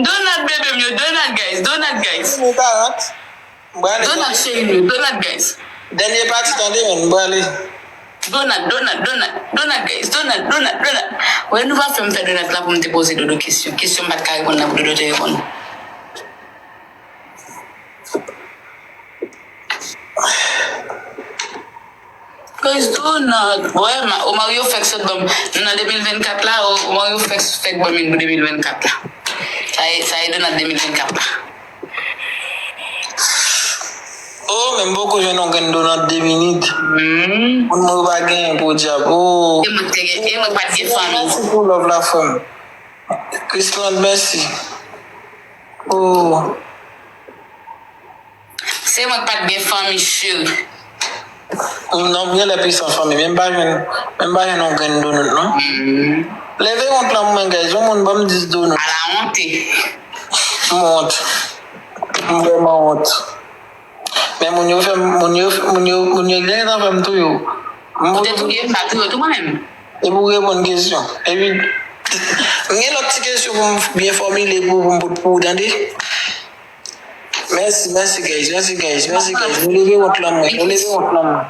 Donat, bebe m yo. Donat, guys. Donat, guys. Donat, cheri m yo. Donat, guys. Dènye pati, tande, man. M prale. Donat, donat, donat, donat, guys, donat, donat, donat. Wè, nou pa fè m fè donat la pou m te poze dodo kesyon. Kesyon m pa t ka reponn nan pou dodo te reponn. Guys, donat. Wè, ma, Omarion fèk sot ban m. Nou nan de mil vennkat la, o, Omarion fèk, fèk ban m youn pou de mil vennkat la. Sa e, sa e donat de mil vennkat la. Oh, men m poko jwenn yon grenn donat de minit. Hmm. Moun mwen yo pa genyen, podyab. Oh. E mwen k te gen, e mwen k pa t gen fanmi. Mèsi pou love la, frè m. Chrisland, mèsi. Oh. Se mwen k pa t gen fanmi, cheri. Non, m genlè pi san fanmi, men m pa jwenn, men m pa jwenn yon grenn donat, non. Hmm. Leve wont lan mwen, guys, yon moun ban m dis donat. Ala wonte. M wont. M vrèman wont. Men moun yo fè m, moun yo, moun yo, moun yo gentan fè m touye w. Ou te touye m, m pa touye w tou mwen menm. E pou reponn kesyon. Epi, m gen lòt ti kesyon pou m byen fòmile pou, pou m pot pou w, tande? Mèsi, mèsi, guys, mèsi, guys, mèsi, guys. Nou leve wont lan mwen, nou leve wont lan mwen.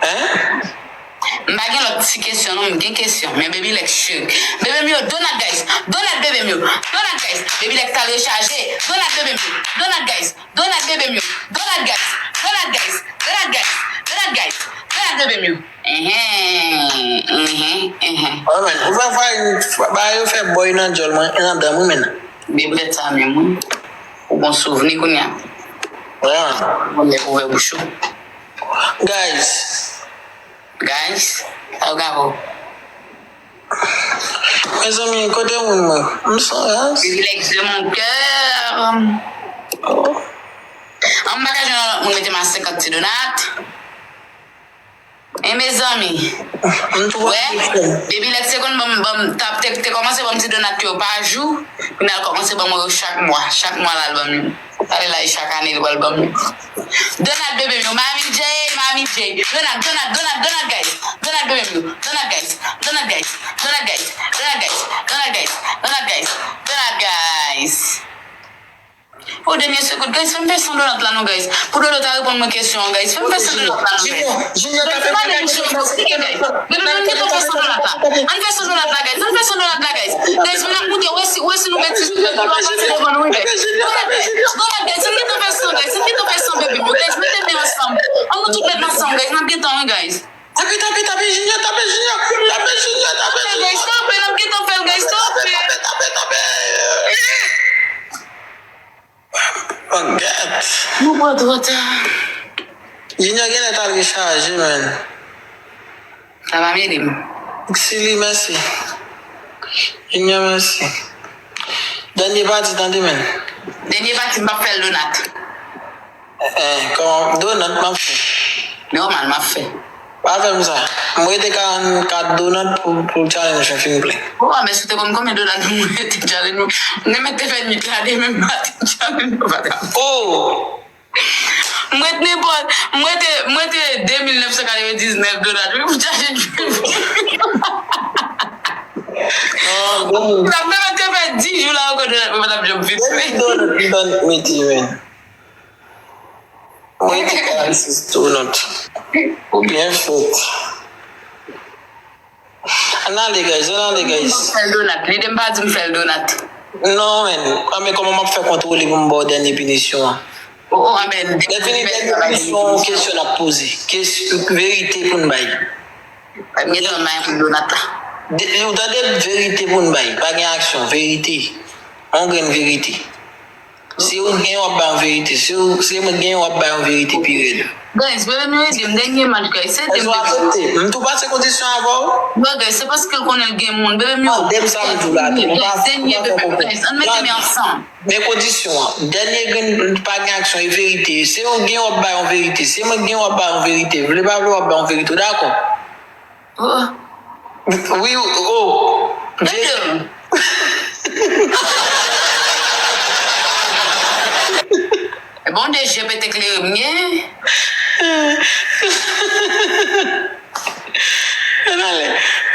Hein? M pa gen lòt ti kesyon, non, m gen kesyon. Men Baby Lex cheri. Bebe m yo, donat, guys. Donat, bebe m yo. Donat, guys. Baby Lex t al rechaje. Donat, bebe m yo. Donat, guys. Donat, bebe m yo. Donat, guys. Donat, guys. Donat, guys. Donat, guys. Donat, bebe m yo. Enhen, enhen, enhen. Wè, men, ou fè farin, ba yo fè bòy nan djòl mwen, nan dan mwen, men. Bebe Lex sa menm, wi. Ou gon souvni kounye a. Wè, man. Bon, lè ouvè bouch ou. Guys. Guys, sa yo ka fè w. Mezanmi, kote moun mwen? M san rans. Privilège de mon cœur. Oh. An m pa ka jwenn yon lòt moun mete m a senkant ti donat. E mezanmi. M twò... Wè, triste. Depi lè se konn ban m, ban m, t ap, te, te kòmanse ban m ti donat yo pa jou, kounye a l kòmanse ban mwen yo chak mwa. Chak mwa la l ban m yo. Talè la, e chak ane li pral ban m yo. Donat bebe m yo, Mami J, Mami J. Donat, donat, donat, donat, guys. Donat bebe m yo. Donat, guys. Donat, guys. Donat, guys. Donat, guys. Donat, guys. Donat, guys. Donat, guys. O, dènye segonn, guys, fè m fè san donat la non, guys. Pou Dodo ta reponn mwen kesyon an, guys. Fè m fè san donat la non, guys. Junior, Junior, ta fè bagay, Junior, guys. Bebe m yo, ann fè san donat la. Ann fè san donat la, guys. Ann fè san donat la, guys. Guys, mwen ap moute, wè si, wè si nou mèt si nou mèt pase devan nou, guys. Donat, guys. Donat, guys. Ann gentan fè san, guys. Ann gentan fè san, bebe m yo, guys. Mete men ansanm. Ann nou tout mèt ansanm, guys. N ap gentan, wi, guys. Tape, tape, tape, Junior, tape, Junior. Tape, Junior, tape, Junior. Guys, tape, n ap gentan fè l, guys. Tape. Tape, tape, tape. Mwen gèt. Nou pran twò ta. Junior genlè t al rechaje, man. Sa pa m ede m. Xili, mèsi. Junior, mèsi. Dènye pati, tande, man. Dènye pati, m p ap fè l donat. Eh, eh, kòman? Donat, m ap fè. Nòmal, m ap fè. Pa fè m sa. M rete karannkat donat pou, pou challenge lan fin plen. Oh, men si w te konn konbyen donat mwen rete challenge mwen. M te mete fè nwit la demen maten challenge mwen pa t ap. Oh! M rete nenpòt, m rete, m rete de mil nèf san katrevendiznèf donat wi pou challenge mwen. Non, bon. Sa m te mete fè dis jou la ankò donat mwen pa t ap janm fin plen. Donat, donat, mete, men. Mwen te ka asiste w nòt. Ou byen fèt. Ann ale, guys, ann ale, guys. Fè l donat. Lide m pa di m fè l donat. Non, men. A, men kòman m ap fè kontwole pou m ba w dènye pinisyon an? Oh, oh, a, men. Lè fini dènye pinisyon an, kesyon n ap poze. Kes-, verite pou n bay. Mwen gen tan bay pou donat la. De, ou tande verite pou n bay. Pa gen aksyon. Verite. Yon grenn verite. Si ou gen, w ap bay yon verite. Si ou, si mwen gen, w ap bay yon verite pi rèd. Guys, bebe m yo ede m dènye match, guys. Se de m. Afekte. M tou pase kondisyon avè w. Bon, guys, se paske l konnen l gen moun. Bebe m yo. Ah, de m sa m tou la tou. Guys, dènye bebe m, guys. Ann mete men ansanm. Men kondisyon an. Dènye grenn pa gen aksyon, e verite. Si ou gen, w ap bay yon verite. Si mwen gen, w ap bay yon verite. Vle pa vle, w ap bay yon verite. Ou dakò? Oh. Wi, oh. Bondye. Bondye je pete klere m gen. Ann ale,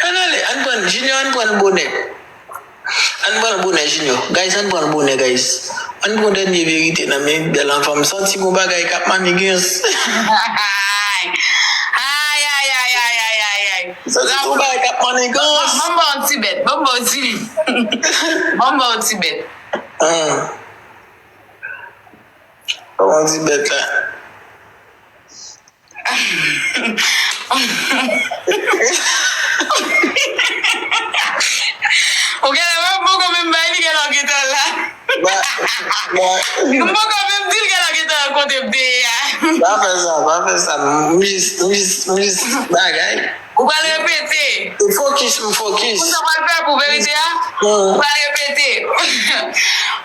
ann ale, ann pran, Junior, ann pran l bonè. Ann pran l bonè, Junior. Guys, ann pran l bonè, guys. Ann pran dènye verite nan men bèl anfan. M santi gon bagay k ap manigans. Ay, ay, ay. Santi gon bagay k ap manigans. Ban m ba w ti bèt, ban m ba w ti, ban m ba w ti bèt. Ah. Ban m ti bèt la. Ou genlè pa poko menm bay li genlè w gentan la. M poko menm di l genlè w gentan kote m te ye a. Pa fè sa, pa fè sa. M jis, m jis, m jis bagay. Ou pral repete. Fokis, m fokis. Ou sa pral fè pou verite a? Ou pral repete.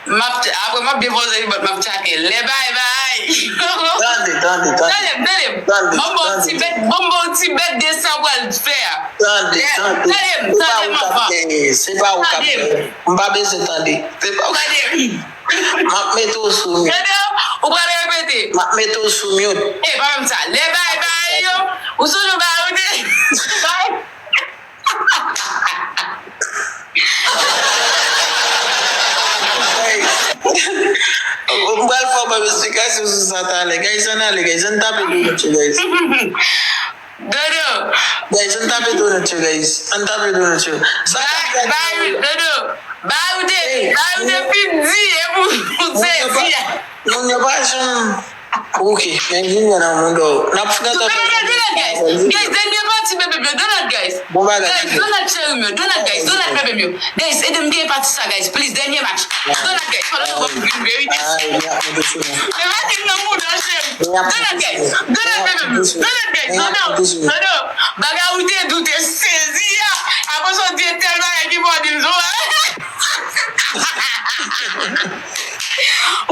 M ap, apre m ap depoze li, m ap tchake. Lè bay bay. Tande, tande, tande. Tande m, tande m. Tande, tande. Ban m ba w ti bèt, ban m ba w ti bèt de sa w pral fè a. Tande, tande. Tande m, tande m anvan. Se pa ou k ap genyen. M pa bezwen tande. Se pa ou k ap genyen. M ap mete w sou mute. Tande, ou pral repete. M ap mete w sou mute. E, pa menm sa. Lè bay bay yo, ou sonje bay ou te bay. Guys, m pral fè w ban m esplikasyon sou sa talè. Guys, ann ale, guys. Ann tape do nou tchou, guys. Dodo. Guys, ann tape do nou tchou, guys. Ann tape do nou tchou. Sa bay, bay, Dodo. Bay ou te, bay ou te fin di, e pou ou sezi a. Moun yo pa janm. Ok, men vin nan moun do. N ap fè tòt. Donat, donat, guys. Guys, dènye pati, bebe m yo. Donat, guys. Bon bagay. Guys, donat, cheri m yo. Donat, guys. Donat, bebe m yo. Guys, ede m gen pati sa, guys. Please, dènye match. Donat, guys. Fò nou vin verite. Ay, m ap monte sou nou. Men pa di m nan mouda, cheri. Donat, guys. Donat, bebe m yo. Donat, guys. Dodo. Dodo. Bagay ou te di w te sezi a. Apre sa w di e tèl bagay ki fò w di l sou.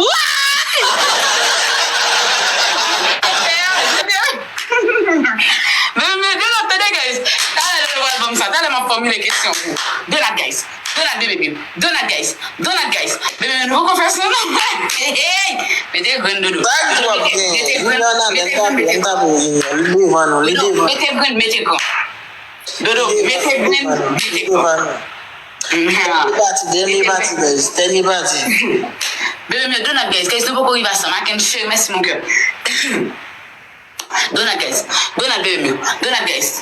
What? Men, men, Donat, tande, guys. Talè, Dodo pral ban m sa. Talè, m ap fòmile kesyon pou ou. Donat, guys. Donat, bebe m yo. Donat, guys. Donat, guys. Bebe m yo, nou poko fè sa, non. Hey, hey. Mete grenn, Dodo. Mete grenn, mete grenn, mete grenn. Li devan nou, li devan. Mete grenn, mete grenn. Dodo, mete grenn, mete grenn. Dènye pati, dènye pati, guys. Dènye pati. Bebe m yo, Donat, guys. Guys, nou poko rive a san. I can share, merci, mon cœur. Donat, guys. Donat, bebe m yo. Donat, guys.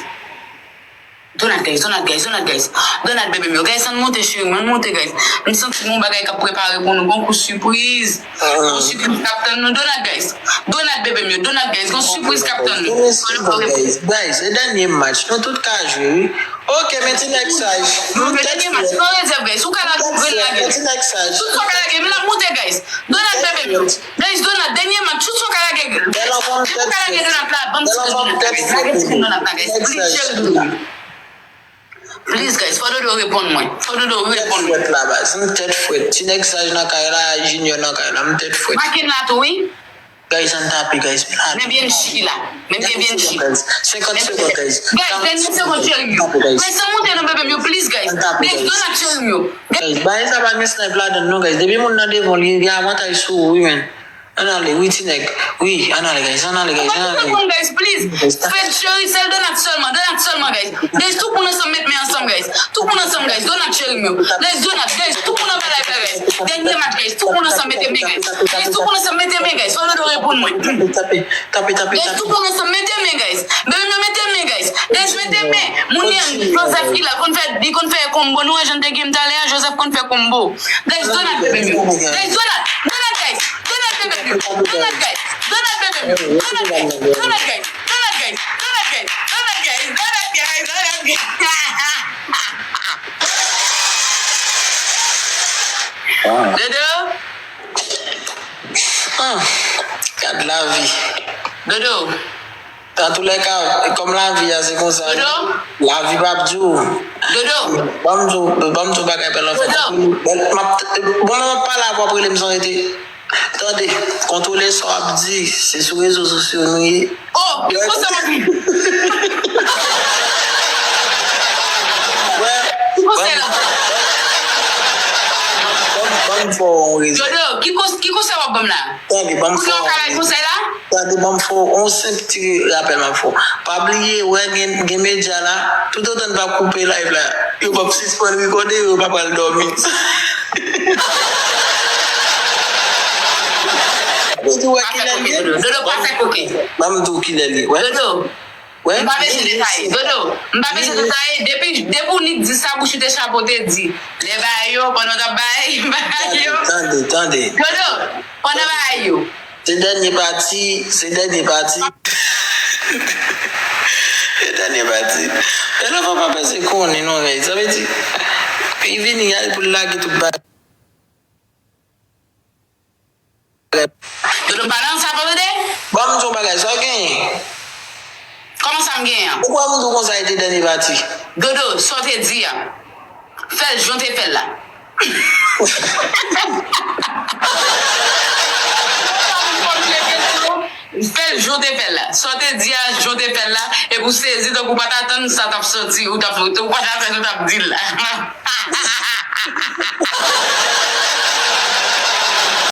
Donat, guys. Donat, guys. Donat, guys. Donat, bebe m yo. Guys, ann monte, cheri m. Ann monte, guys. M santi gon bagay k ap prepare pou nou. Gon kou sipriz. Gon sipriz k ap tann nou. Donat, guys. Donat, bebe m yo. Donat, guys. Gon sipriz k ap tann nou. Fò nou fè. Guys, guys, se dènye match. Nou tout ka jwe, wi. Ok, men ti nèg saj. Nou fè dènye match. Fò rezèv, guys. Ou ka lage, ou ka lage. Tout sa w ka lage. Men l ap monte, guys. Donat, bebe m yo. Guys, Donat, dènye match. Tout sa w ka lage. Tout sa w ka lage, Donat la. Ban m ti grenn Donat la, guys. Lage ti grenn Donat la, guys. Please, cheri Dodo. Please, guys, fò Dodo reponn mwen. Fò Dodo reponn mwen. Tèt frèt la, baz. M tèt frèt. Ti nèg saj nan kay la, Junior nan kay la. M tèt frèt. Makenn la tou, wi. Guys, ann tape, guys. Men byen chi la. Men byen byen chi. Senkant segonn, guys. Guys, dènye segonn, cheri m yo. Guys, san moute non, bebe m yo, please, guys. Guys, donn ak cheri m yo. Guys, bagay sa pa gen snipe ladan l non, guys. Depi moun nan devan w, li gen avantaj sou ou, wi, man. Ann ale, wi, ti nèg. Wi, ann ale, guys. Ann ale, guys. Ann ale, guys. Guys, please. Fed, cheri, sèl donn ak sèlman. Donn ak sèlman, guys. Guys, tout moun ansanm met men ansanm, guys. Tout moun ansanm, guys. Donn ak cheri m yo. Guys, donn ak, guys. Tout moun anba live la, guys. Dènye match, guys. Tout moun ansanm mete men, guys. Guys, tout moun ansanm mete men, guys. Fò Dodo reponn mwen. Tape, tape, tape, tape. Guys, tout moun ansanm mete men, guys. Bebe m yo mete men, guys. Guys, mete men. Moun li an, Joseph ki la, konn fè, li konn fè konbo. Nou wè jan te gen m talè a, Joseph konn fè konbo. Guys, donn ak bebe m yo. Guys, donn ak, donn ak, guys. Donn ak bebe m yo. Donn ak, guys. Donn ak bebe m yo. Donn ak, guys. Donn ak, guys. Donn ak, guys. Donn ak, guys. Donn ak, guys. Donn ak, guys. Donn ak, guys. Donn ak, guys. Dodo. Ah, gad lavi. Dodo. Antoulèka, kòm lavi a se konsa. Dodo. Lavi p ap di w. Dodo. Ban m di w, ban m di w bagay bèl anfè. Dodo. Bon, m ap pale avè w, w ap rele m san rete. Tande, kontwole sa w ap di, se sou rezo sosyo nou ye. Oh, ki konsèy w ap di? Ki konsèy la? Ban m fè w yon rezon. Dodo, ki konsèy w ap ban m la? Tande, ban m fè w yon rezon. Tande, ban m fè w yon senp ti rapèl m ap fè w. Pa bliye, wè, gen, gen medya la, toutotan n pa koupe live la, yo p ap sispann rekòde, yo pa pral dòmi. Ou di wè kilè l ye? Dodo, pa fè koke. Ban m di w kilè l ye. Wè. Dodo. M pa bezwen detaye. Dodo, m pa bezwen detaye. Depi, depi w nik di sa, bouch ou te chape, w te di. Lè bagay yo, pandan w t ap bay, bagay yo. Tande, tande. Dodo, pandan bagay yo. Se dènye pati, se dènye pati. Se dènye pati. Lè lòt pa bezwen konnen non, guys. Sa vle di, li vini a, li pou l lage tout bagay. Dodo, pa nan sa, pa tande? Ban m di w yon bagay, sa w genyen? Kòman sa m genyen an? Ou kwè m di w konsa e te dènye pati? Dodo, sa w te di a, fè l jan w te fè l la. Fè l jan w te fè l la. Sa w te di a, jan w te fè l la, epi w sezi tankou w pa t atann sa t ap soti, ou t ap, ou pa t atann ou t ap di l la.